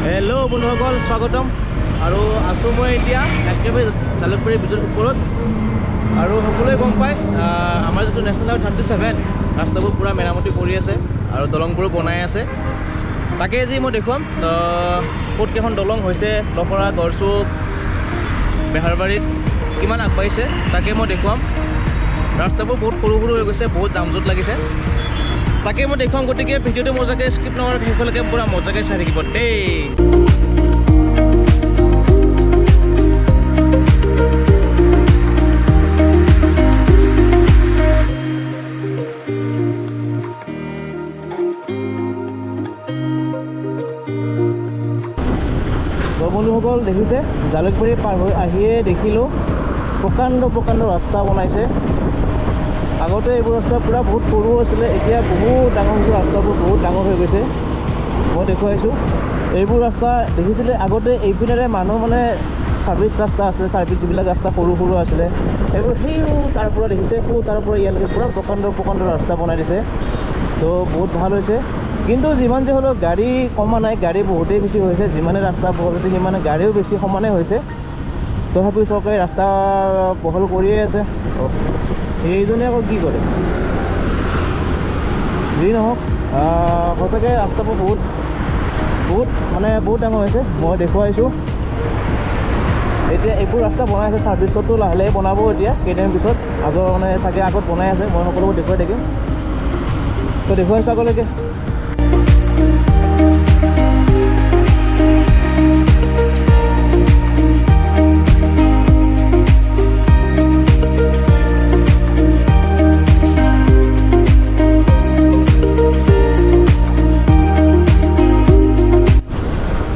Hello' বন্ধুসকল, স্বাগতম। আৰু আছোঁ মই এতিয়া একেবাৰে জালুকবাৰী ব্ৰিজৰ ওপৰত। আৰু সকলোৱে গম পায়, আমাৰ যিটো নেশ্যনেল হাইৱে 37, ৰাস্তাবোৰ পূৰা মেৰামতি কৰি আছে আৰু দলংবোৰো বনাই আছে। তাকে আজি মই দেখুৱাম ক'ত কেইখন দলং হৈছে, লখৰা, গড়চুক, বেহাৰবাৰীত কিমান আগবাঢ়িছে তাকে মই দেখুৱাম। ৰাস্তাবোৰ বহুত সৰু সৰু হৈ গৈছে, বহুত জাম জোঁট লাগিছে, তাকে মই দেখুৱাম। গতিকে ভিডিঅ'টো মজাকৈ স্কিপ নকৰাকৈ শেষলৈকে পূৰা মজাকৈ চাই থাকিব দেই। তো বন্ধুসকল দেখিছে, জালুকবাৰী পাৰ হৈ আহিয়ে দেখিলোঁ প্ৰকাণ্ড প্ৰকাণ্ড ৰাস্তা বনাইছে। আগতে এইবোৰ ৰাস্তা পূৰা বহুত সৰু আছিলে, এতিয়া বহুত ডাঙৰ হৈছে, ৰাস্তাবোৰ বহুত ডাঙৰ হৈ গৈছে। মই দেখুৱাইছোঁ এইবোৰ ৰাস্তা দেখিছিলে আগতে এইপিনেৰে মানুহ মানে ছাৰ্ভিচ ৰাস্তা আছিলে, ছাৰ্ভিচ যিবিলাক ৰাস্তা সৰু সৰু আছিলে সেইবোৰ, সেই তাৰ পৰা দেখিছে, সৌ তাৰ পৰা ইয়ালৈকে পূৰা প্ৰকাণ্ড প্ৰকাণ্ড ৰাস্তা বনাই দিছে। তো বহুত ভাল হৈছে, কিন্তু যিমান যি হ'লেও গাড়ী কমা নাই, গাড়ী বহুতেই বেছি হৈছে। যিমানে ৰাস্তা বহল হৈছে সিমানে গাড়ীও বেছি সমানে হৈছে। তথাপিও চৰকাৰে ৰাস্তা বহল কৰিয়ে আছে। এইজনে আকৌ কি কৰে, যি নহওক সঁচাকৈ ৰাস্তাবোৰ বহুত বহুত মানে বহুত ডাঙৰ হৈছে। মই দেখুৱাইছোঁ এতিয়া এইবোৰ ৰাস্তা বনাই আছে, ছাৰ্ভিচতো লাহে লাহে বনাব এতিয়া কেইদিনমান পিছত, আগৰ মানে চাগে আগত বনাই আছে, মই সকলোবোৰ দেখুৱাই থাকিম। তো দেখুৱাইছোঁ আগলৈকে।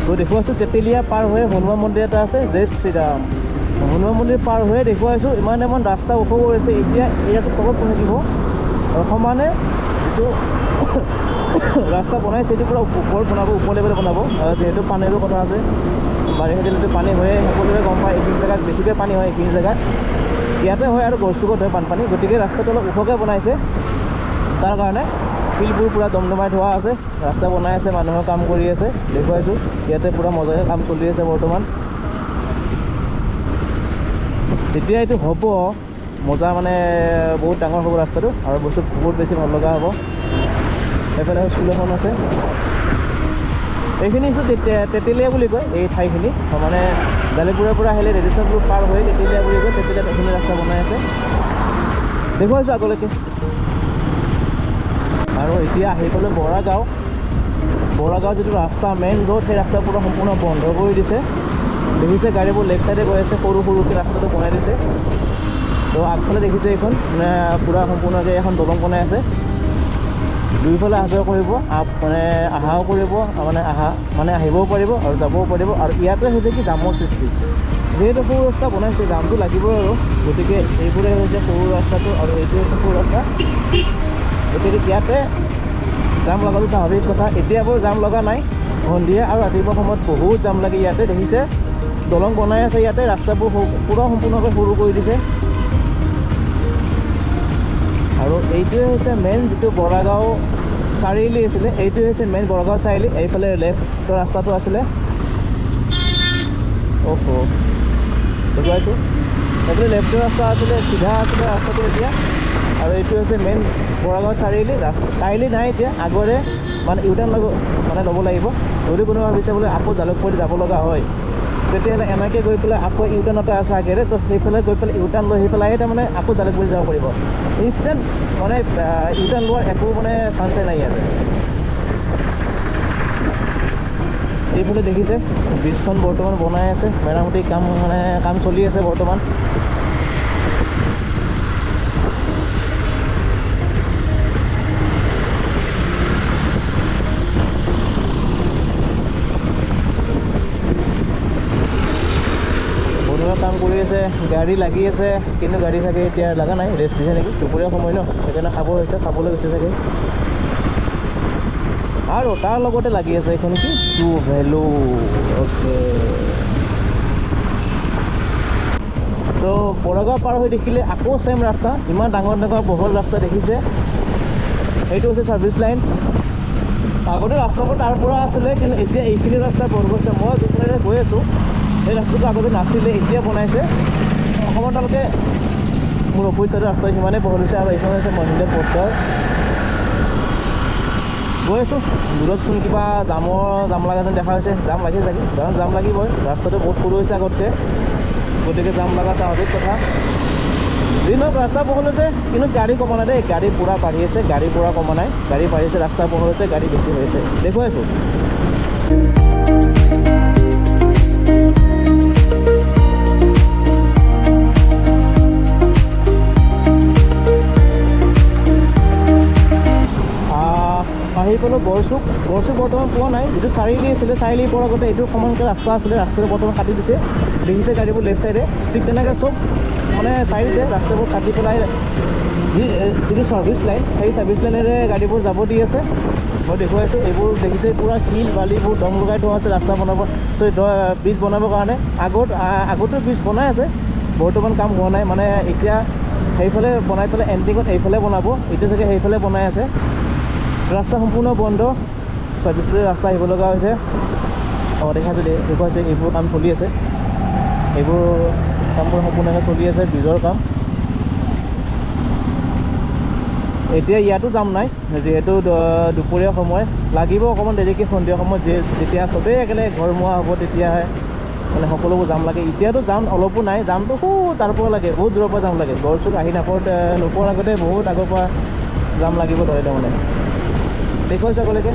তো দেখুৱাইছোঁ তেতেলীয়া পাৰ হৈ হনুমান মন্দিৰ এটা আছে, জয় শ্ৰীৰাম। হনুমান মন্দিৰ পাৰ হৈয়ে দেখুৱাইছোঁ ইমান ইমান ৰাস্তা ওখ কৰিছে। এতিয়া এই ৰাস্তা তলত থাকিব আৰু সমানে যিটো ৰাস্তা বনাইছে সেইটো পূৰা ওপৰত বনাব, ওপৰ লেভেলত বনাব। যিহেতু পানীৰো কথা আছে, বাৰিষা দিলেতো পানী হয়ে, সকলোৱে গম পায় এইখিনি জেগাত বেছিকৈ পানী হয়, এইখিনি জেগাত ইয়াতে হয় আৰু গড়চুকত হয় বানপানী। গতিকে ৰাস্তাটো অলপ ওখকৈ বনাইছে, তাৰ কাৰণে শিলবোৰ পূৰা দমদমাই থোৱা আছে। ৰাস্তা বনাই আছে, মানুহে কাম কৰি আছে, দেখুৱাইছোঁ ইয়াতে পূৰা মজাকৈ কাম চলি আছে বৰ্তমান। যেতিয়া এইটো হ'ব মজা, মানে বহুত ডাঙৰ হ'ব ৰাস্তাটো আৰু বস্তু বহুত বেছি ভাল লগা হ'ব। এইফালে স্কুল এখন আছে, এইখিনি হৈছে তেতেলীয়া বুলি কয় এই ঠাইখিনি, মানে জালুকবাৰীৰ পৰা আহিলে ৰেডিশ্যনবোৰ পাৰ হৈ তেতেলীয়া বুলি কয়, তেতেলীয়াত এইখিনি ৰাস্তা বনাই আছে, দেখুৱাইছোঁ আগলৈকে। আৰু এতিয়া আহি পালোঁ বৰাগাঁও। বৰাগাঁও যিটো ৰাস্তা মেইন ৰোড, সেই ৰাস্তা পূৰা সম্পূৰ্ণ বন্ধ কৰি দিছে। দেখিছে গাড়ীবোৰ লেফ্ট ছাইডে গৈ আছে, সৰু সৰুকৈ ৰাস্তাটো বনাই দিছে। তো আগফালে দেখিছে এইখন মানে পূৰা সম্পূৰ্ণকৈ এখন দলং বনাই আছে, দুইফালে অহা যোৱা কৰিব, মানে অহাও কৰিব, মানে অহা মানে আহিবও পাৰিব আৰু যাবও পাৰিব। আৰু ইয়াতে হৈছে কি জামৰ সৃষ্টি, যিহেতু সৰু ৰাস্তা বনাইছে জামটো লাগিবই আৰু। গতিকে এইবোৰে হৈছে সৰু ৰাস্তাটো আৰু এইটো হৈছে সৰু ৰাস্তা, গতিকে ইয়াতে জাম লগাটো স্বাভাৱিক কথা। এতিয়া বাৰু জাম লগা নাই, সন্ধিয়া আৰু ৰাতিপুৱা সময়ত বহুত জাম লাগে ইয়াতে। দেখিছে দলং বনাই আছে ইয়াতে, ৰাস্তাবোৰ পূৰা সম্পূৰ্ণকৈ সৰু কৰি দিছে। আৰু এইটোৱে হৈছে মেইন যিটো বৰাগাঁও চাৰিআলি আছিলে, এইটোৱে হৈছে মেইন বৰাগাঁও চাৰিআলি। এইফালে লেফ্টৰ ৰাস্তাটো আছিলে, অহ দেখুৱাইছোঁ, এইফালে লেফ্টৰ ৰাস্তা আছিলে, চিধা আছিলে ৰাস্তাটো এতিয়া। আৰু এইটো হৈছে মেইন বৰাগাঁও চাৰিআলি। ৰাস্তা চাৰিআলি নাই এতিয়া, আগৰে মানে ইউটাৰ্ণ ল'ব, মানে ল'ব লাগিব। যদি কোনোবা ভাবিছে বোলে আকৌ জালুকবাৰী যাব লগা হয়, তেতিয়াহ'লে এনেকৈ গৈ পেলাই আকৌ ইউটাৰ্ণ এটা আছে আগেৰে, তো সেইফালে গৈ পেলাই ইউটাৰ্ণ লৈ সেইফালে তাৰমানে আকৌ জালুকবাৰী যাব পাৰিব। ইনষ্টেণ্ট মানে ইউটাৰ্ণ লোৱাৰ একো মানে চান্সেই নাই ইয়াতে। এইফালে দেখিছে ব্ৰিজখন বৰ্তমান বনাই আছে, মেৰামতি কাম মানে কাম চলি আছে বৰ্তমান। বনোৱা কাম কৰি আছে, গাড়ী লাগি আছে, কিন্তু গাড়ী চাগে এতিয়া লগা নাই, ৰেষ্ট দিছে নেকি, দুপৰীয়া সময় ন, সেইকাৰণে খাব হৈছে, খাবলৈ গৈছে চাগে। আৰু তাৰ লগতে লাগি আছে এইখন কি টু ভেলু, অ'কে। তো বৰাগাঁও পাৰ হৈ দেখিলে আকৌ ছেম ৰাস্তা, ইমান ডাঙৰ ডাঙৰ বহল ৰাস্তা দেখিছে, সেইটো হৈছে ছাৰ্ভিচ লাইন। আগতে ৰাস্তাবোৰ তাৰ পৰা আছিলে, কিন্তু এতিয়া এইখিনি ৰাস্তা বন্ধ কৰিছে। মই যোনফালে গৈ আছোঁ সেই ৰাস্তাটো আগতে নাছিলে, এতিয়া বনাইছে। সমান্তৰালকৈ মোৰ অপজিট চাইডৰ ৰাস্তা সিমানেই বহল হৈছে। আৰু এইখন হৈছে মহেন্দ্ৰ পদ্দাৰ। গৈ আছোঁ, দূৰতচোন কিবা জাম লগা যেন দেখা হৈছে। জাম লাগিছে চাগে, কাৰণ জাম লাগিবই, ৰাস্তাটো বহুত সৰু হৈছে আগতকৈ, গতিকে জাম লগা স্বাভাৱিক কথা। যি নহওক ৰাস্তা বহল হৈছে, কিন্তু গাড়ী কমা নাই দেই, গাড়ী পূৰা বাঢ়ি আছে, গাড়ী পূৰা কমা নাই, গাড়ী বাঢ়িছে, ৰাস্তা বহল হৈছে, গাড়ী বেছি হৈছে, দেখুৱাইছোঁ। আহি পালোঁ গড়চুক। গড়চুক বৰ্তমান পোৱা নাই, যিটো চাৰিআলি আছিলে, চাৰিআলি পোৱাৰ আগতে এইটো সমানকৈ ৰাস্তা আছিলে, ৰাস্তাটো বৰ্তমান কাটি দিছে। দেখিছে গাড়ীবোৰ লেফ্ট চাইডে, ঠিক তেনেকৈ চব মানে চাইডতে ৰাস্তাবোৰ কাটি পেলাই যিটো ছাৰ্ভিচ লাইন, সেই ছাৰ্ভিচ লাইনেৰে গাড়ীবোৰ যাব দি আছে। মই দেখুৱাইছোঁ, এইবোৰ দেখিছে পূৰা শিল বালিবোৰ দম লগাই থোৱা আছে ৰাস্তা বনাব, ব্ৰিজ বনাবৰ কাৰণে। আগতো ব্ৰিজ বনাই আছে, বৰ্তমান কাম হোৱা নাই, মানে এতিয়া সেইফালে বনাই পেলাই এণ্ডিঙত এইফালে বনাব, এতিয়া চাগে সেইফালে বনাই আছে। ৰাস্তা সম্পূৰ্ণ বন্ধ, ছাৰ্ভিচৰে ৰাস্তা আহিব লগা হৈছে। দেখাইছোঁ, দেখুৱাইছোঁ, এইবোৰ কাম চলি আছে, এইবোৰ কামবোৰ সম্পূৰ্ণকৈ চলি আছে, ব্ৰিজৰ কাম। এতিয়া ইয়াতো জাম নাই, যিহেতু দুপৰীয়া সময়, লাগিব অকণমান দেৰিকৈ সন্ধিয়া সময়ত, যেতিয়া চবেই একেলগে ঘৰমুৱা হ'ব তেতিয়াহে মানে সকলোবোৰ জাম লাগে। এতিয়াতো জাম অলপো নাই, জামটো সৌ তাৰ পৰা লাগে, বহুত দূৰৰ পৰা জাম লাগে। গড়চুক আহি নোপোৱাৰ আগতে বহুত আগৰ পৰা জাম লাগিব ধৰে তাৰমানে। দেখুৱাইছোঁ আগলৈকে।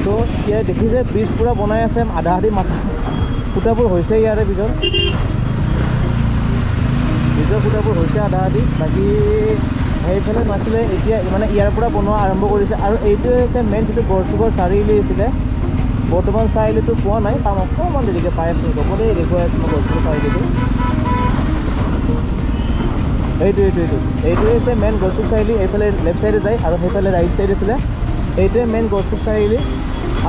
তো ইয়াত দেখিছে ব্ৰিজ পূৰা বনাই আছে, আধা আধি মাথা খুঁটাবোৰ হৈছে, ইয়াৰে ব্ৰিজৰ খুঁটাবোৰ হৈছে আধা আধি, বাকী সেইফালে নাছিলে। এতিয়া মানে ইয়াৰ পৰা বনোৱা আৰম্ভ কৰিছে। আৰু এইটোৱে হৈছে মেইন যিটো গড়চুকৰ চাৰিআলি আছিলে, বৰ্তমান চাৰিআলিটো পোৱা নাই, কাম অকণমান দেৰিকৈ পাই আছোঁ, ৰ'ব দেই, দেখুৱাই আছোঁ মই গড়চুকৰ চাৰিআলিটো। এইটো এইটো এইটো এইটোৱে হৈছে মেইন গড়চুক চাৰিআলি। এইফালে লেফ্ট চাইডে যায় আৰু সেইফালে ৰাইট চাইড আছিলে। এইটোৱে মেইন গড়চুক চাৰিআলি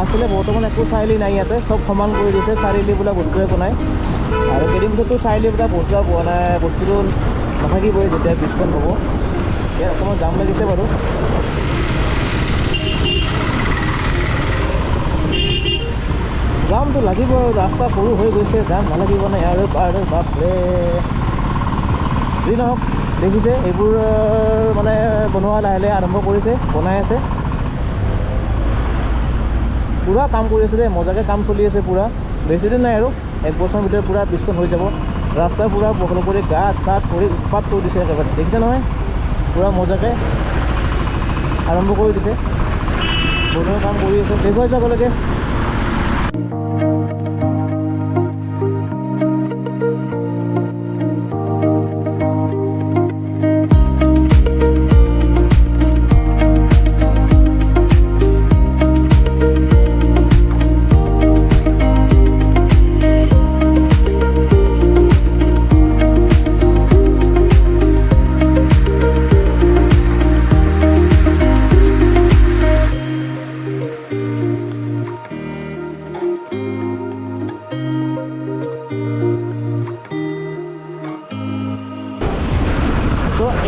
আছিলে। বৰ্তমান একো চাৰিআলি নাই ইয়াতে, চব সমান কৰি দিছে, চাৰিআলি বোলা বস্তু একো নাই। আৰু কেইদিন পিছততো চাৰিআলি বোলা বস্তু পোৱা নাই, বস্তুটো নাথাকিবই যেতিয়া ব্ৰিজখন হ'ব। ইয়াত অকণমান জাম লাগিছে বাৰু। জামটো লাগিব আৰু, ৰাস্তা সৰু হৈ গৈছে, জাম নালাগিব নাই আৰু। বাৰু বাপৰে, যি নহওক দেখিছে এইবোৰ মানে বনোৱা লাহে লাহে আৰম্ভ কৰিছে, বনাই আছে, পূৰা কাম কৰি আছে দেই, মজাকৈ কাম চলি আছে পূৰা। বেছিদিন নাই আৰু, এক বছৰৰ ভিতৰত পূৰা ব্ৰিজখন হৈ যাব। ৰাস্তা পূৰা বহল কৰি গাঁত চাত কৰি উৎপাত কৰি দিছে একেবাৰে, দেখিছে নহয়, পূৰা মজাকৈ আৰম্ভ কৰি দিছে, বনোৱা কাম কৰি আছে। দেখুৱাইছোঁ আগলৈকে।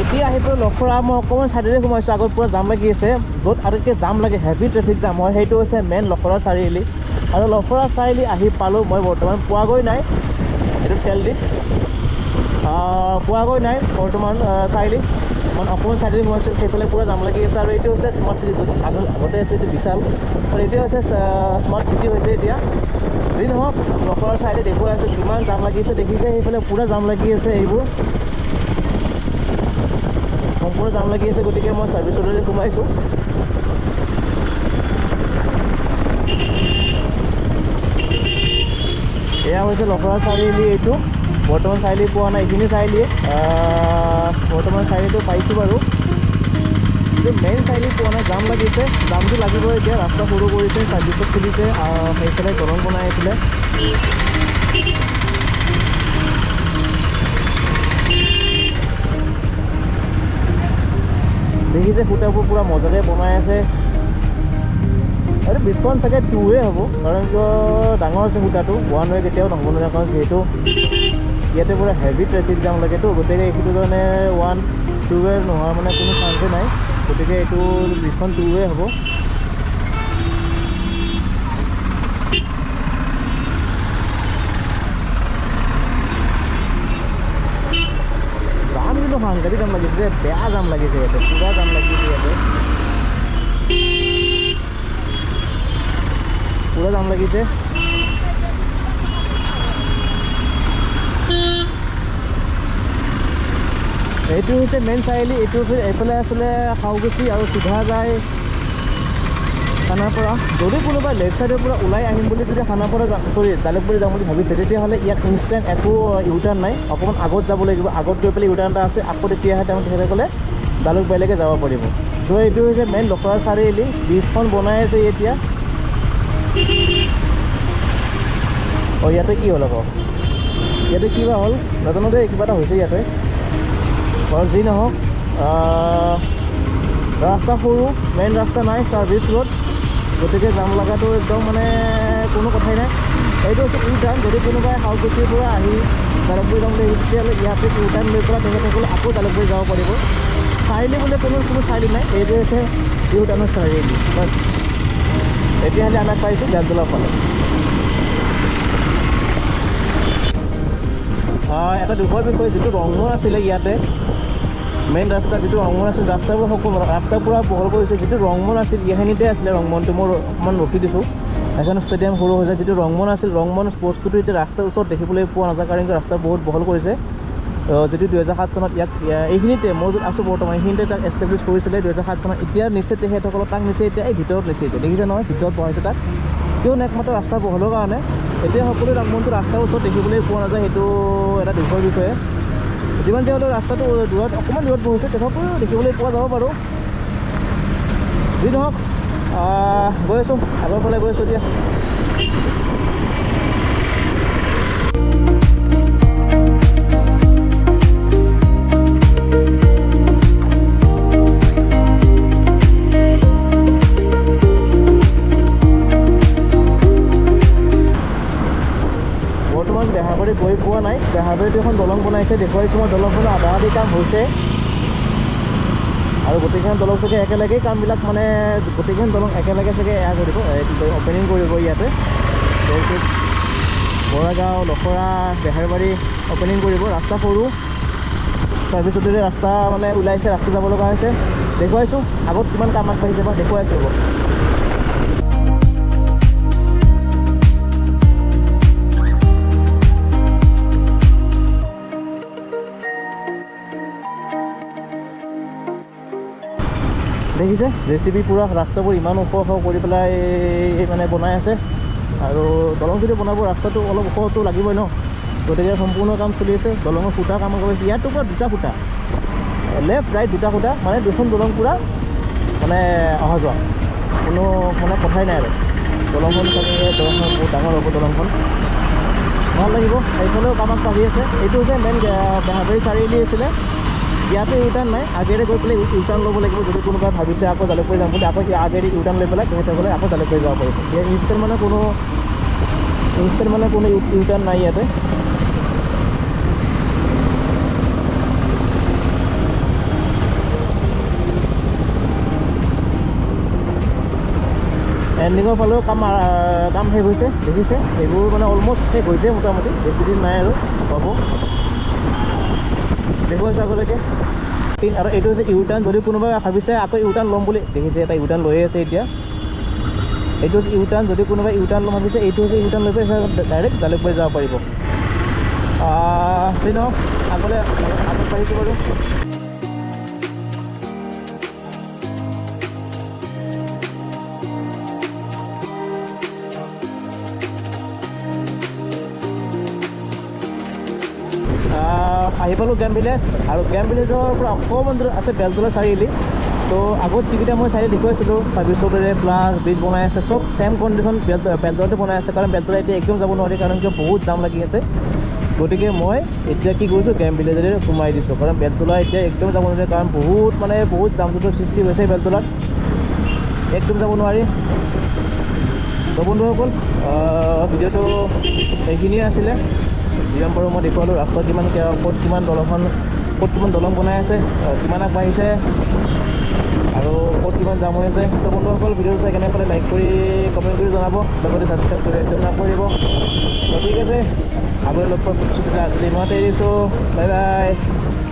এতিয়া আহি পেলাই লখৰা মই অকণমান চাইডেৰে সোমাইছোঁ, আগত পূৰা জাম লাগি আছে, য'ত আটাইতকৈ জাম লাগে, হেভি ট্ৰেফিক জাম হয়, সেইটো হৈছে মেইন লখৰা চাৰিআলি। আৰু লখৰা চাৰিআলি আহি পালোঁ মই, বৰ্তমান পোৱাগৈ নাই, এইটো তেল দি পোৱাগৈ নাই বৰ্তমান চাৰিআলি, মানে অকণমান চাইডেৰে সোমাইছোঁ, সেইফালে পূৰা জাম লাগি আছে। আৰু এইটো হৈছে স্মাৰ্ট চিটি, য'ত আগতে আছে এইটো বিশাল, আৰু এইটো হৈছে স্মাৰ্ট চিটি হৈছে এতিয়া। যি নহওক লখৰা চাৰিআলি দেখুৱাই আছোঁ, কিমান জাম লাগি আছে দেখিছে, সেইফালে পূৰা জাম লাগি আছে, এইবোৰ সম্পূৰ্ণ জাম লাগি আছে, গতিকে মই ছাৰ্ভিচ ৰোডেৰে সোমাইছোঁ। এয়া হৈছে লখৰা চাৰিআলি, এইটো বৰ্তমান চাৰিআলি পোৱা নাই, এইখিনি চাৰিআলিয়ে বৰ্তমান চাৰিআলিটো পাইছোঁ বাৰু, কিন্তু মেইন চাৰিআলি পোৱা নাই, জাম লাগিছে, জামটো লাগিবই এতিয়া, ৰাস্তা সৰু কৰিছে, ছাৰ্ভিচত খুলিছে, সেইফালে দলং বনাই আছিলে। দেখিছে খুঁটাবোৰ পূৰা মজাকৈ বনাই আছে। আৰু ব্ৰিজখন চাগে টু ৱে হ'ব, কাৰণ কিয় ডাঙৰ আছে খুঁটাটো, ওৱান ৱে কেতিয়াও নহ'ব নোৱাৰে, কাৰণ যিহেতু ইয়াতে পূৰা হেভি ট্ৰেফিক জাম লাগেতো, গতিকে এইটো কাৰণে ওৱান টু ৱে নোহোৱাৰ মানে কোনো চান্সে নাই। গতিকে এইটো ব্ৰিজখন টু ৱে হ'ব। জাম কিন্তু সাংঘাতিক জাম লাগিছে, বেয়া জাম লাগিছে ইয়াতে, পূৰা জাম লাগিছে ইয়াতে, পূৰা জাম লাগিছে। এইটো হৈছে মেইন চাৰিআলি, এইটো এইফালে আছিলে সাউকুচি আৰু চিধা যায় খানাপাৰা। যদি কোনোবাই লেফ্ট ছাইডৰ পৰা ওলাই আহিম বুলি যদি খানাপাৰা যাম, চৰি জালুকবাৰী যাম বুলি ভাবিছে, তেতিয়াহ'লে ইয়াত ইনষ্টেণ্ট একো ইউটাৰ্ণ নাই, অকণমান আগত যাব লাগিব। আগত গৈ পেলাই ইউটাৰ্ণ এটা আছে, আকৌ তেতিয়াহে তেওঁ তেখেতসকলে জালুকবাৰীলৈকে যাব পাৰিব। ত' এইটো হৈছে মেইন লখৰা চাৰিআলি, ব্ৰিজখন বনাই আছে এতিয়া। অঁ, ইয়াতে কি হ'ল আকৌ, ইয়াতে কি বা হ'ল নাজানো দেই, কিবা এটা হৈছে ইয়াতে। বাৰু যি নহওক, ৰাস্তা সৰু, মেইন ৰাস্তা নাই, ছাৰ্ভিচ ৰোড, গতিকে জাম লগাটো একদম মানে কোনো কথাই নাই। এইটো হৈছে ইউ টাৰ্ণ, যদি কোনোবাই সাউকুচিৰ পৰা আহি জালুকবাৰী যাম বুলি ভাবিছে, তেতিয়াহ'লে ইয়াতে ইউ টাৰ্ণ লৈ পেলাই তেখেতসকলে আকৌ জালুকবাৰী যাব পাৰিব। চাৰিআলি বোলে কোনো কোনো চাৰিআলি নাই, এইটো হৈছে ইউ টাৰ্ণৰ চাৰিআলি বাছ। তেতিয়াহ'লে আমি পাইছোঁ বেলতলাৰ ফালে। এটা দুখৰ বিষয়, যিটো ৰংঘৰ আছিলে ইয়াতে মেইন ৰাস্তা, যিটো ৰংমন আছিল, ৰাস্তাবোৰ সকলো ৰাস্তা পূৰা বহল কৰিছে। যিটো ৰংমন আছিল এইখিনিতে আছিলে ৰংমনটো, মই অকণমান ৰখি দিছোঁ, এখন ষ্টেডিয়াম সৰু হৈ যায়। যিটো ৰংমন আছিল, ৰংমন বস্তুটো এতিয়া ৰাস্তাৰ ওচৰত দেখিবলৈ পোৱা নাযায়, কাৰণ ৰাস্তা বহুত বহল কৰিছে। যিটো 2007 চনত ইয়াক এইখিনিতে মই য'ত আছোঁ বৰ্তমান এইখিনিতে তাক এষ্টাব্লিছ কৰিছিলে 2007 চনত। এতিয়া নিছে তেখেতসকলক, তাক নিছে এতিয়া এই ভিতৰত নিছে, এতিয়া দেখিছে নহয় ভিতৰত বহাইছে তাক। কিয়নো একমাত্ৰ ৰাস্তা বহলৰ কাৰণে এতিয়া সকলো ৰংমনটো ৰাস্তাৰ ওচৰত দেখিবলৈ পোৱা নাযায়, সেইটো এটা দুখৰ বিষয়ে। যিমান যি হ'লেও ৰাস্তাটো দূৰত, অকণমান দূৰত বহিছে, তথাপিও দেখিবলৈ পোৱা যাব বাৰু। যি নহওক, গৈ আছোঁ আগৰ ফালে গৈ আছোঁ এতিয়া। বৰ্তমান বেহাৰবাৰী গৈ পোৱা নাই। বেহাৰবাৰীত এখন দলং বনাইছে, দেখুৱাইছোঁ মই, দলংখনৰ আধা আধি কাম হৈছে আৰু গোটেইখন দলং চাগে একেলগেই কামবিলাক মানে গোটেইখন দলং একেলগে চাগে এয়া কৰিব, কি কয়, অ'পেনিং কৰিব ইয়াতে। দলটোত বৰাগাঁও, লখৰা, বেহাৰবাৰী অ'পেনিং কৰিব। ৰাস্তা সৰু, তাৰপিছতে ৰাস্তা মানে ওলাইছে, ৰাস্তা যাব লগা হৈছে। দেখুৱাইছোঁ আগত কিমান কাম আগবাঢ়িছে মই দেখুৱাইছোঁ ৰ'ব। দেখিছে জে চি বি পূৰা ৰাস্তাবোৰ ইমান ওখ ওখ কৰি পেলাই মানে বনাই আছে। আৰু দলং যদি বনাব ৰাস্তাটো অলপ ওখটো লাগিবই ন, গতিকে সম্পূৰ্ণ কাম চলি আছে। দলঙৰ খুঁটা কাম কৰি আছে, ইয়াতো পূৰা দুটা খুঁটা, লেফ্ট ৰাইট দুটা খুঁটা, মানে দুখন দলং পূৰা মানে অহা যোৱা, কোনো মানে কথাই নাই আৰু। দলংখন চাগে দলংখন বহুত ডাঙৰ হ'ব, দলংখন ভাল লাগিব। সেইফালেও কাম আগবাঢ়ি আছে। এইটো হৈছে মেইন বেহাৰবাৰী চাৰিআলি আছিলে, ইয়াতে ইউটাৰ্ণ নাই, আগেৰে গৈ পেলাই ইউটাৰ্ণ ল'ব লাগিব। যদি কোনোবাই ভাবিছে আকৌ জালুকবাৰী যাম বুলি, আকৌ আগেৰে ইউটাৰ্ণ লৈ পেলাই তেখেতসকলে আকৌ জালুকবাৰী যাব পাৰিব। ইয়াত ইনষ্টেণ্ট মানে কোনো ইউটাৰ্ণ নাই ইয়াতে। এণ্ডিঙৰ ফালেও কাম শেষ হৈছে, দেখিছে সেইবোৰ মানে অলমষ্ট শেষ হৈছে মোটামুটি, বেছি দিন নাই আৰু হ'ব। দেখুৱাইছোঁ আগলৈকে। আৰু এইটো হৈছে ইউটাৰ্ণ, যদি কোনোবাই ভাবিছে আকৌ ইউটাৰ্ণ ল'ম বুলি, দেখিছে এটা ইউটাৰ্ণ লৈয়ে আছে এতিয়া। এইটো হৈছে ইউটাৰ্ণ, যদি কোনোবাই ইউটাৰ্ণ ল'ম ভাবিছে, এইটো হৈছে ইউটাৰ্ণ লৈ পেলাই ডাইৰেক্ট জালুকবাৰী যাব পাৰিব। যি নহওক আগলৈ আগত বাঢ়িছোঁ বাৰু। আহি পালোঁ গেম ভিলেজ, আৰু গেম ভিলেজৰ পৰা অকণমান দূৰত আছে বেলতলা চাৰিআলি। তো আগত যিকেইটা মই চাৰিআলি দেখুৱাইছিলোঁ, ছাৰ্ভিচ ৰোডেৰে প্লাছ ব্ৰিজ বনাই আছে, চব ছেম কণ্ডিশ্যন বেলতলাতে বনাই আছে। কাৰণ বেলতলা এতিয়া একদম যাব নোৱাৰি, কাৰণ কিয় বহুত জাম লাগি আছে। গতিকে মই এতিয়া কি কৰিছোঁ, গেম ভিলেজেৰে সোমাই দিছোঁ, কাৰণ বেলতলা এতিয়া একদম যাব নোৱাৰি, কাৰণ বহুত মানে বহুত জাম জোঁটৰ সৃষ্টি হৈছে বেলতলাত, একদম যাব নোৱাৰি। তো বন্ধুসকল, ভিডিঅ'টো এইখিনিয়ে আছিলে। যিমান পাৰোঁ মই দেখুৱালোঁ ৰাস্তা কিমান, ক'ত কিমান দলংখন ক'ত কিমান দলং বনাই আছে, কিমান আগবাঢ়িছে আৰু ক'ত কিমান জাম হৈ আছে। তো বন্ধুসকল, ভিডিঅ'টো চাই কেনে পালে লাইক কৰি কমেণ্ট কৰি জনাব, লগতে ছাবস্ক্ৰাইব কৰি একদম নকৰিব। তো ঠিক আছে, আগলৈ লগ পোৱাৰ প্ৰতিশ্ৰুতিতে আজিলৈ ইমানতে এৰিছোঁ। Bye bye.